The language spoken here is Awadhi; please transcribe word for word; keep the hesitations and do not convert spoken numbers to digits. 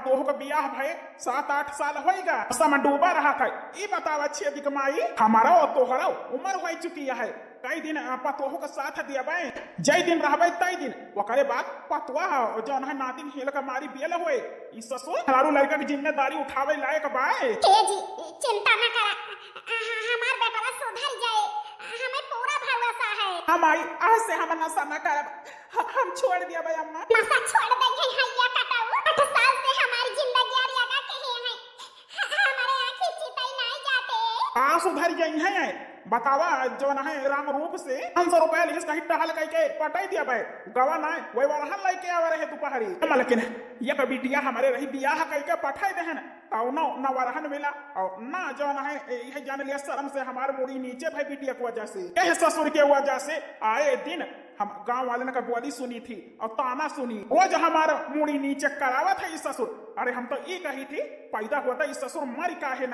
तोहू का बियाह भए सात आठ साल होइगा, समा डूबा रहत है। ई बतावा छेदी के माई, हमरो तोहरो उमर होइ चुकी है, कई दिन, आ, पतोहू का साथ दियबे, जय दिन रहबे तई दिन, ओकरे बाद पतोह जौन है नातिन हेल का मारी बेल होए। ई ससुर मेहरारू लड़का के जिम्मेदारी उठावे लायक बाए। ए जी, चिंता न करा, ह-, ह-, हमार बेटवा सुधर जाए, हमें पूरा भरोसा है। हम आई, आज से हम नशा न करब, ह-, हम छोड़ दियबे अम्मा। नशा छोड़ देंगे हैया कटाऊ, आठ साल से हमारी जिंदगी लगा के ही है, ह-, हमारे आँखी चितई नहीं जाते। आ सुधर गई है, बतावा जौन है राम रूप से पाँच सौ रुपया लिहिस कही टहल कई के पटाई दियबे, गवा नाय, वही वरहन लइके आवे रहे दुपहरी। मलकिन, एक बिटिया हमरे रही बियाह कई के पठाई देहन, कौनो न वरहन मिला, और ना जौन है, ए, इहे जान लिया शर्म से हमार मुड़ी नीचे भई बिटिया के वजह से, एह ससुर के वजह से आए दिन हम गाँव वालन का बोली सुनी थी और ताना सुनी, रोज हमार मुड़ी नीचे करावत है ई ससुर। अरे हम तो ई कही थी, पैदा होता ई ससुर मर काहे ना।